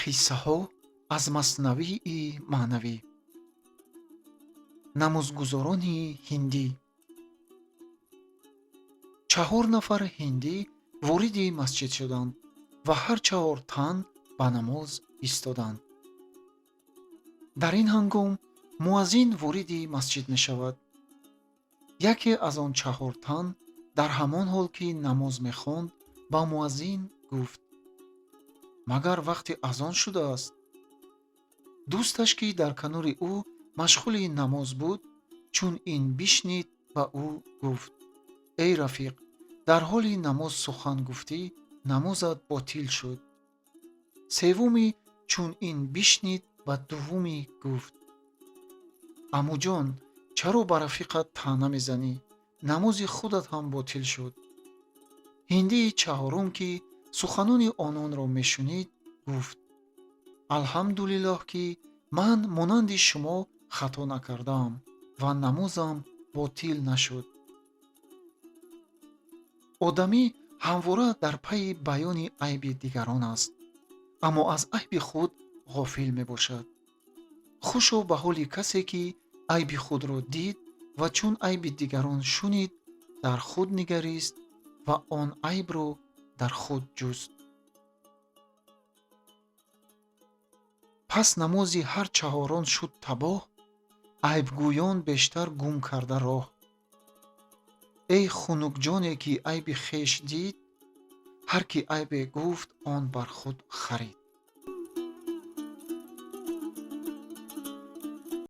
Қиссаҳо аз Маснавии маънавӣ. Намозгузорони ҳиндӣ. Чаҳор нафар ҳиндӣ вориди масҷид шуданд ва ҳар чаҳор тан ба намоз истоданд. Дар ин ҳангом муаззин вориди масҷид мешавад. Яке аз он чаҳор тан дар ҳамон ҳол, ки намоз мехонд, ба муаззин гуфт: «Магар вақти азон шудааст?» Дӯсташ, ки дар канори ӯ машғули намоз буд, чун ин бишнид, ба ӯ гуфт: «Эй рафиқ, дар ҳоли намоз сухан гуфтӣ, намозат ботил шуд». Севумӣ чун ин бишнид, ба дуввумӣ гуфт: «Амуҷон, чаро ба рафиқат таъна мезанӣ? Намози худат ҳам ботил шуд». Ҳиндии чаҳорум, ки суханони ононро мешунид, гуфт: «Алҳамдулиллоҳ, ки ман монанди шумо хато накардаам ва намозам ботил нашуд». Одамӣ ҳамвора дар пайи баёни айби дигарон аст, аммо аз айби худ ғофил мебошад. Хушо ба ҳоли касе, ки айби худро дид ва чун айби дигарон шунид, дар худ нигарист ва он айбро дар худ ҷуст. Пас намози ҳар чаҳорон шуд табоҳ, айбгӯён бештар гум карда роҳ. Эй хунукҷоне, ки айби хеш дид, ҳар ки айбе гуфт, он бар худ харид.